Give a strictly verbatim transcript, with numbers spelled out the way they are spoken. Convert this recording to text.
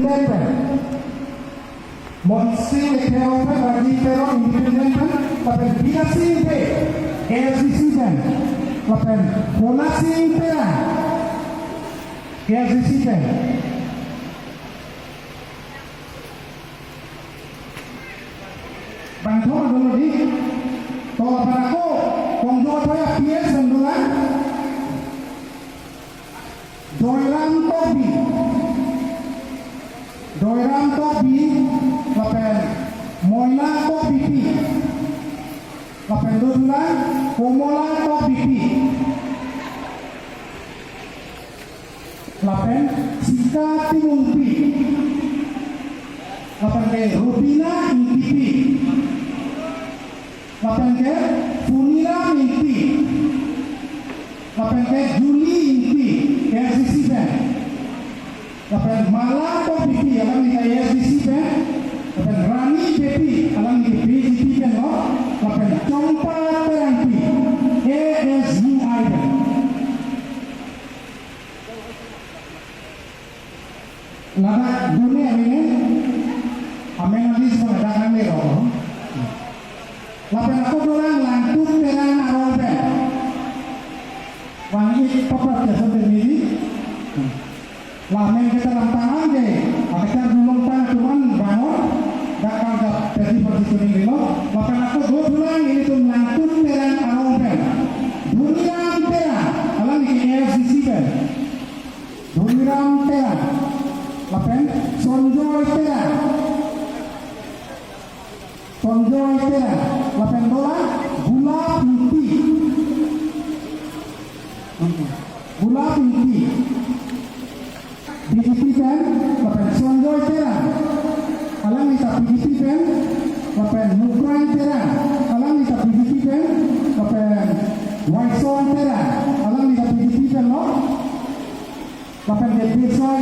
Independent pen. Monsing Ingti pen, Raji Teron Independent pen, lapen Bidya Sing Ingti A S D C pen, lapen Pona Sing Terang A S D C pen. Bangthom adolo di. To lapen ako, kongjo athoya P S pen dolang. Joyram Tokbi. Joyram Tokbi, lapen Moina Tokbipi. Lapen dolang, Komola Tokbipi. Lapen Sika Timungpi. Lapen ke Rubina Ingtipi. Lapen ke Puniram Ingti. Lapen ke Julie Ingti, A S D C pen. Lapen Mala Tokbipi, alangli ke A S D C pen. Lapen Rani Ingtipi, alangli ke B J P pen lo. Lapen Chompa Terangpi, A S U I pen. Ladak done amen, amen alis ko ladak nangle lo. Lapen ako dolang Langtuk Terang arong pen. Wang ik papat ya sampai mili. Lamen kita lam tangan ke, akhirnya dulong tang cuman bangun, dak kang dak jadi pergi kuning dilo. Lapen ako dolang ilitum Langtuk Terang arong pen. Dhoniram Terang, alangli ke A S D C pen. Dhoniram Terang, lapen Sonjoy Terang. Sonjoy Terang, lapen dolang Gulap Ingti. Gulap Ingti. B J P pen, lapen Sonjoy Terang, alangli ta B J P pen, lapen Mukrang Terang, alangli ta B J P pen, lapen Waisong Terang, alangli ta B J P pen lo. Lapen ke Bisoi